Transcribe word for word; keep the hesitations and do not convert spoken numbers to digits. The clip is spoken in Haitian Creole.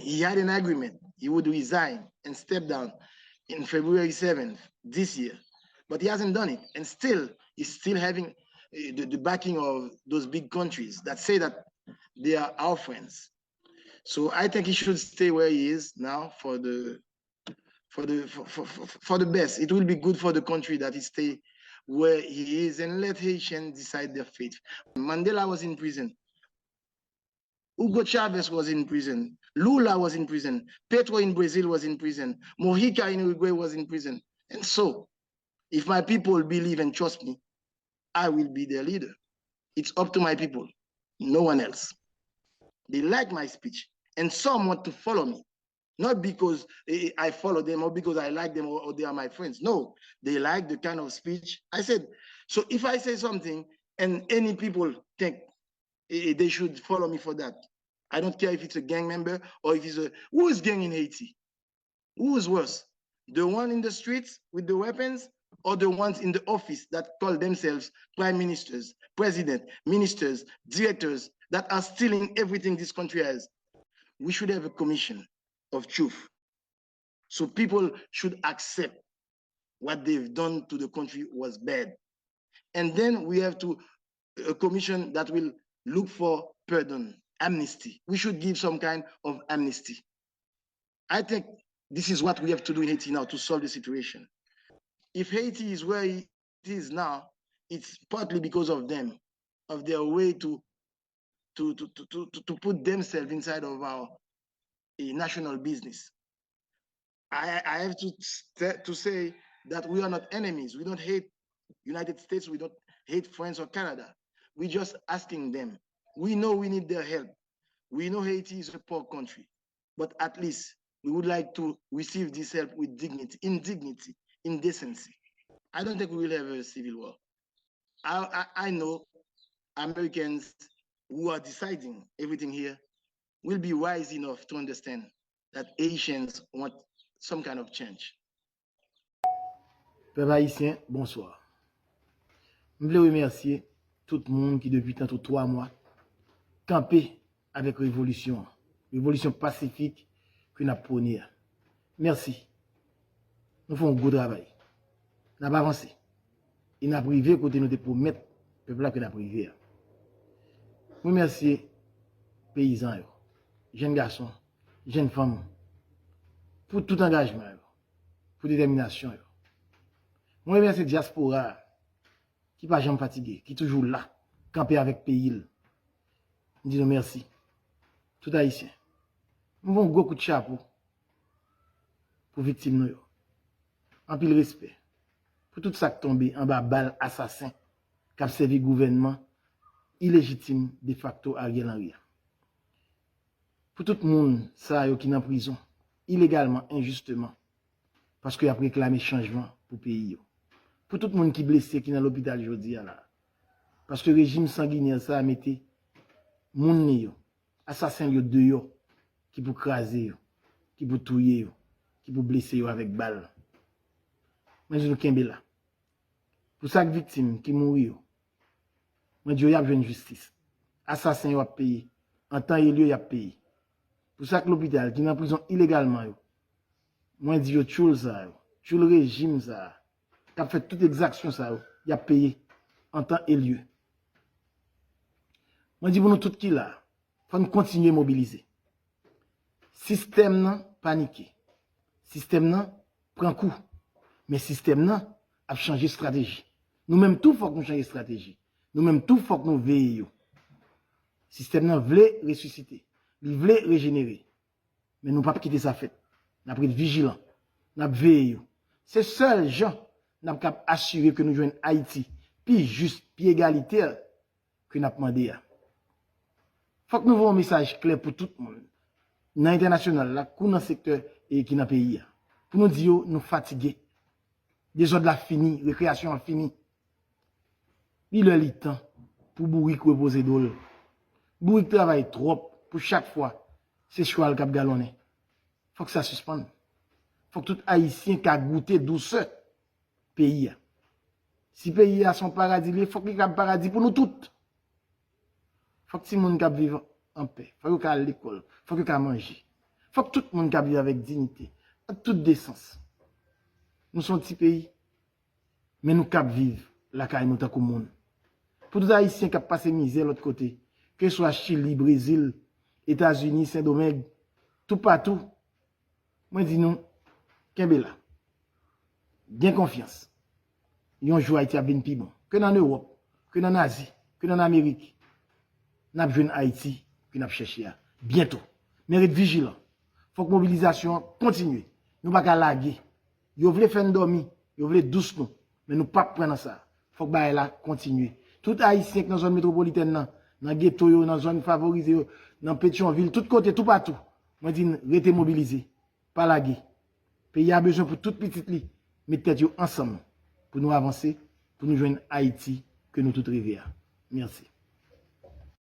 he had an agreement. He would resign and step down in February seventh this year. But he hasn't done it. And still, he's still having uh, the, the backing of those big countries that say that they are our friends. So I think he should stay where he is now for the for the for, for, for, for the best. It will be good for the country that he stay where he is and let Haitians decide their fate. Mandela was in prison. Hugo Chavez was in prison. Lula was in prison. Petro in Brazil was in prison. Mujica in Uruguay was in prison. And so, if my people believe and trust me, I will be their leader. It's up to my people, no one else. They like my speech, and some want to follow me, not because eh, I follow them or because I like them or, or they are my friends. No, they like the kind of speech I said. So if I say something and any people think eh, they should follow me for that, I don't care if it's a gang member or if it's a who is gang in Haiti? Who's worse? The one in the streets with the weapons or the ones in the office that call themselves prime ministers, president, ministers, directors that are stealing everything this country has? We should have a commission of truth. So people should accept what they've done to the country was bad. And then we have to a commission that will look for pardon, amnesty. We should give some kind of amnesty. I think this is what we have to do in Haiti now to solve the situation. If Haiti is where it is now, it's partly because of them, of their way to to to to to, to put themselves inside of our a national business. I, I have to to say that we are not enemies. We don't hate United States. We don't hate France or Canada. We're just asking them. We know we need their help. We know Haiti is a poor country, but at least we would like to receive this help with dignity, in dignity, in decency. I don't think we will have a civil war. I, I, I know Americans who are deciding everything here will be wise enough to understand that Haitians want some kind of change. Pèp ayisyen, bonswa. M vle remèsye tout moun ki depi tantou twa mwa kanpe avèk revolisyon an, revolisyon pasifik ke n ap pwone a. Mèsi. Nou fè yon gwo travay. N ap avanse. E n ap rive kote nou te pwomèt pèp la ke n ap rive a. M remèsye peyizan yo, jèn gason, jèn fanm, pou tout angajman yo, pou detèminasyon yo. Mwen remèsye dyaspora a ki pa janm fatige, ki toujou la, kanpe avèk peyi l. M di nou mèsi. Tout Ayisyen. M voye yon gwo kout chapo pou viktim nou yo. Anpil respè pou tout sa k tonbe anba bal asasen k ap sèvi gouvènman ilejitim defakto Ariel Henry a. Pou tout moun sa yo ki nan prizon ilegalman, enjisteman, paske y ap reklame chanjman pou peyi yo. Pou tout moun ki blese, ki nan lopital jodi a la, paske rejim sanginè sa a mete moun li yo, asasen l yo deyò, ki pou kraze yo, ki pou touye yo, ki pou blese yo avèk bal. Mwen di nou kenbe la. Pou sak viktim ki mouri yo, mwen di yo y ap jwenn jistis. Asasen yo ap peye. An tan e lye, y ap peye. Pou sak lopital ki nan prizon ilegalman yo, mwen di yo tchoul sa yo, tchoul rejim sa a, k ap fè tout egzaksyon sa yo, y ap peye an tan e lye. Mwen di pou nou tout ki la, fò n kontinye mobilize. Sistèm nan panike. Sistèm nan pran kou. Men sistèm nan ap chanje estrateji. Nou menm tou fòk nou chanje estrateji. Nou menm tou fòk nou veye yo. Sistèm nan vle resisite. Li vle rejenere. Men nou p ap kite sa fèt. N ap ret vijilan. N ap veye yo. Se sèl jan n ap kab asire ke nou jwenn Ayiti pi jis, pi egalitè ke n ap mande a. Fòk nou voye yon mesaj klè pou tout moun, nan entènasyonal la kou nan sektè e ki nan peyi a, pou nou di yo nou fatige. Dezòd la fini, rekreyasyon an fini. Li lè li tan pou bourik repoze do l. Bourik travay twòp pou chak fwa se chwal k ap galonnen. Fòk sa sispann. Fòk tout Ayisyen ka goute dousè peyi a. Si peyi a se yon paradi li ye, fòk li ka paradi pou nou tout. Fòk timoun ka viv anpè. Fòk yo ka al lekòl. Fòk yo ka manje. Fòk tout moun ka viv avèk diyite, ak tout desans. Nou se yon ti peyi, men nou kab viv lakay nou tankou moun. Pou tout Ayisyen k ap pase mizè lòt kote, keswa Chili, Brezil, Etazini, Sendomeng, toupatou, mwen di nou, kenbe la. Gen konfyans. Yon jou Ayiti ap vin pi bon. Ke n ann Ewòp, ke n ann Azi, ke n ann Amerik, n ap jwenn Ayiti ke n ap chèche a byento. Men ret vijilan. Fòk mobilizasyon an kontinye. Nou pa ka lage. Yo vle fè n dòmi, yo vle dous nou, men nou p ap pran nan sa. Fòk bagay la kontinye. Tout Ayisyen k nan zòn metwopolitèn nan, nan geto yo, nan zòn favorize yo, nan Petyonvil, tout kote, toupatou, mwen di n rete mobilize. Pa lage. Peyi a bezwen pou tout pitit li met tèt yo ansanm pou nou avanse, pou nou jwenn Ayiti ke nou tout reve a. Mèsi.